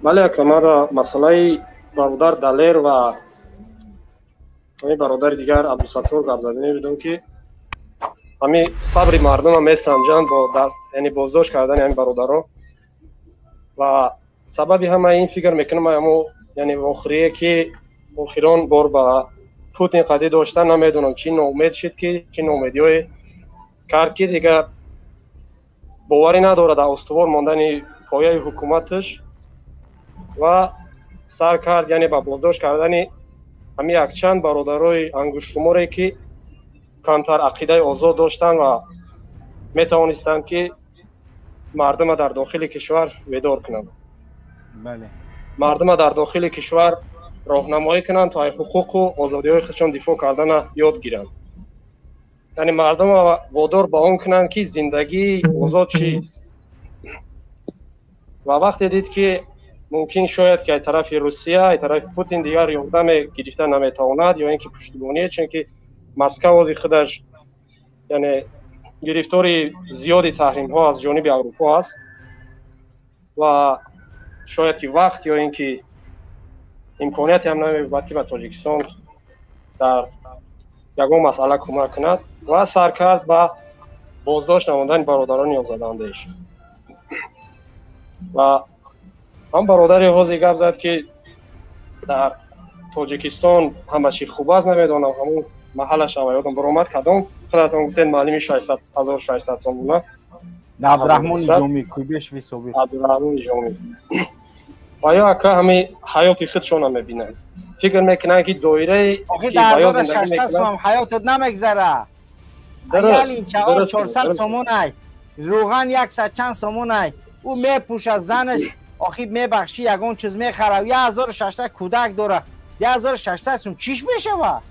Бале, ака, мара масъалаи бародар Далер ва ҳамин бародари дигар Абдусаттор гап зада мебудам, ки ҳамин сабри мардума месанҷанд бо даст, яъне боздошт кардани ҳамин бародаро. Ва сабаби ҳамаи ин, фикр мекунам, ҳамо, яъне вохӯрие, ки охирон бор ба Путин қадӣ дошта. Намедонам, чӣ ноумед шид, ки чӣ ноумедиҳое кард, ки дигар боварӣ надорад дар устувор мондани пояи ҳукуматаш ва сар кард, яъне ба боздошт кардани ҳамин якчанд бародарои ангуштшуморе, ки камтар ақидаи озод доштанд ва метавонистанд, ки мардума дар дохили кишвар бедор кунанд, мардума дар дохили кишвар роҳнамоӣ кунанд, то ай ҳуқуқу озодиҳои худшон дифоъ кардана ёд гиранд, яъне мардума водор ба он кунанд, ки зиндагии озод чист. Ва вақте дид, ки мумкин шояд, ки ай тарафи Русия, ай тарафи Путин дигар ёрдаме гирифта наметавонад ё ин ки пуштибоние, чунки Москва ози худаш, яъне гирифтори зиёди таҳримҳо аз ҷониби Аврупо аст ва шояд ки вақт ё ин ки имконияте ҳам намебад, ки ба Тоҷикистон дар ягон масъала кӯмак кунад, ва сар кард ба боздошт намудани бародарони озодаандеш. Ва ҳам бародари ҳозир гап зад, ки дар Тоҷикистон ҳама чӣ хуб аст. Намедонам, ҳамун маҳаллаш ама ёдам баромад, кадом худатон гуфтед, муаллими 600 сомона. Абдураҳмони Ҷомӣ, Куйбишеви собиқ. Абдураҳмони Ҷомӣ. Ва ё, ака, ҳами ҳаёти худшона мебинанд, фикр мекунанд, ки доираи Охи, 1600 сом ҳаётат намегзара. Аялин чаҳор 400 сомонай, рӯған яксад чанд сомонай, ӯ мепӯша, занаш охи, мебахшӣ, ягон чиз мехара, 1600, кӯдак дора, 1600 сум чиш мешава?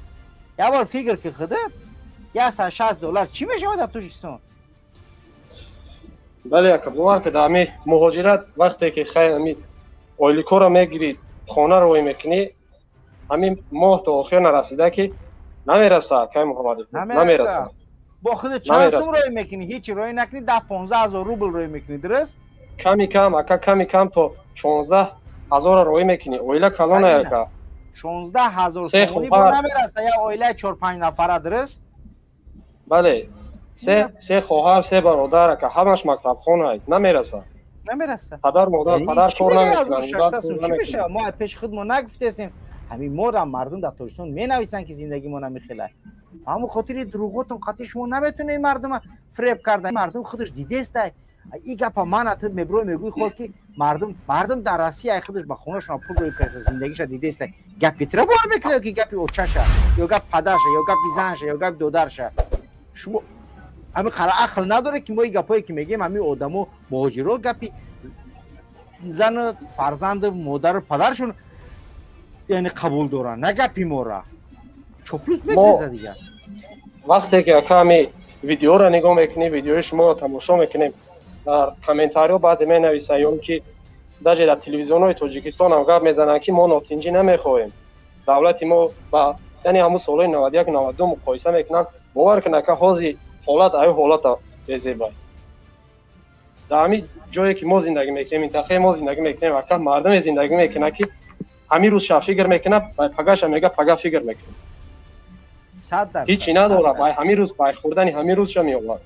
Як бор фикр ки худат, 160 доллар чӣ мешава дар Тоҷикистон? Бале, ака, бовар ки дар ҳами муҳоҷират вақте ки хай ҳами ойликоро мегирӣ, хона рой мекунӣ, ҳамин моҳ то охир нарасида, ки намераса, акай Муҳаммад, намераса. Бо худат чанд сум рой мекунӣ? Ҳечи рой накунӣ, 10-15 ҳазор рубл рой мекунӣ, дуруст? Ками кам, ака, ками кам то 16 ҳазорро рой мекунӣ. Оила калона, ака. 16 ҳазор сомонӣ бо намераса як оилаи чор панҷ нафара, дуруст? Бале, се хоҳар, се бародар, ака, ҳамаш мактабхона, намераса. Намераса. Падар, модар, падар кор намекунад. Мо пеши худ мо нагуфтесем, ҳамин мора мардум дар Тоҷикистон менависанд, ки зиндагӣ мо намехелад. Ҳамон хотири дурӯғотон қатъи шумо наметонед мардума фиреб карда. Мардум худаш дидестай и гапа. Мана ту меброи, мегӯи, хол ки мардум дар Россия худаш ба хонашона пул рӯй карда, зиндагиша дидестай. Гапи тира бовар мекунад, ки гапи очаша ё гапи падарша ё гапи занша ё гапи додарша? Шумо ҳамин қара ақл надоред, ки мо и гапое ки мегӯем, ҳамин одамо, муҳоҷиро, гапи зану фарзанду модару падаршон, яъне қабул доранд, на гапи мора. Чоплус мегреза дигар. Вақте ки, ака, ҳами видеоро нигоҳ мекунем, видеои шуморо тамошо мекунем, дар комментариҳо баъзе менависанд ё ки даже дар телевизионҳои Тоҷикистон ҳам гап мезананд, ки мо нотинҷӣ намехоҳем, давлати мо ба, яъне ҳамун солҳои 91, 92 муқоиса мекунанд. Бовар кун, ака, ҳозир ҳолат аю ҳолата безебай. Дар ҳамин ҷое ки мо зиндагӣ мекунем, минтақаи мо зиндагӣ мекунем, ака, мардуме зиндагӣ мекунад, ки ҳамин рӯз шаб фикр мекунад, пагаша мега, пага фикр мекунад, ҳичи надорад, бай ҳамин рӯз, бай хӯрдани ҳамин рӯзша меовард,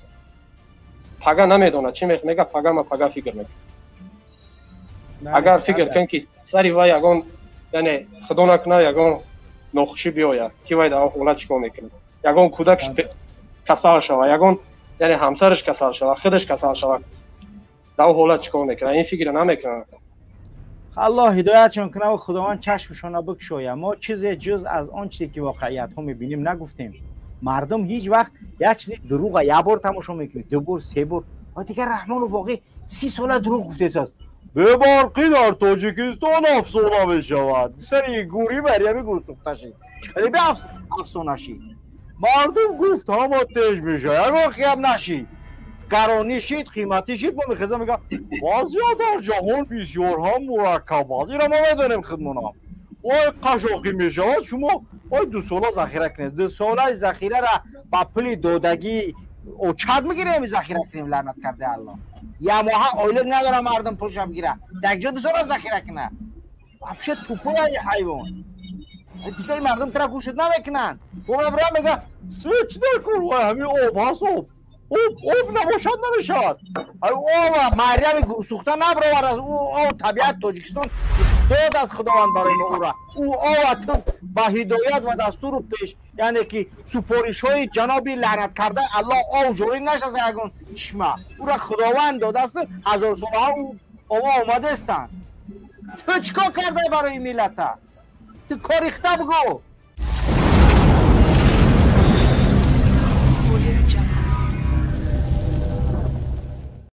пага намедонад чӣ мега, пага ма пага фикр мекунад. Агар фикр кун, ки сари вай ягон, яъне худо накунад, ягон нохушӣ биёяд, ки вай дар он ҳолат чӣ кор мекунад? Ягон кӯдакш касал шава, ягон, яъне ҳамсараш касал шава, худаш касал шава, дар он ҳолат чӣ кор мекунад? Ин фикра намекунад. Аллоҳ ҳидоятшон кунад ва Худованд чашмшона бикушояд. Мо чизе ҷуз аз он чизе ки воқеиятҳо мебинем, нагуфтем. Мардум ҳеҷ вақт як чизи дурӯға як бор тамошо мекунед, ду бор, се бор ва дигар Раҳмону воқеъ 30 сола дурӯғ гуфтесааст. Бебарқӣ дар Тоҷикистон афсона мешавад. Сари гӯри барями гур сӯхта шид, хеле бе афсона шид. Мардум гуфт, ҳама теж мешавад, ягон хияб нашид, гаронӣ шид, қиматӣ шид. Мо мехезам, мега, вазъият дар ҷаҳон бисёр ҳам мураккаб аст. Ина мо медонем худмонам, ой, қашоқӣ мешавад. Шумо ой 2 сола захира кунед. 2 солаи захирара ба пули додагӣ очад мегирем, захира кунем? Лаънат карда Аллоҳ. Як моҳа ойлик надора, мардум пулша бигира, дар ҷо 2 сола захира куна. Вообще тупой ҳайвон. Дигаи мардум тара гӯшт намекунанд. Бобра мега, свет чӣ дар кор? Вай, ҳамин об ҳаст, об, об, об набошад, намешавад. Об Марьями сӯхта набаровард аз ӯ. Об табиат Тоҷикистон дод аз Худованд барои мо ӯра. Ӯ ова ту ба ҳидоят ва дастуру пеш, яъне ки супоришҳои ҷаноби лаънат карда Аллоҳ об ҷорӣ нашаста ягон чишма. Ӯра Худованд додааст, ҳазорсолаҳо ӯ ова омадастанд. Ту чӣ кор кардай барои миллата? Ту корихта бигӯ.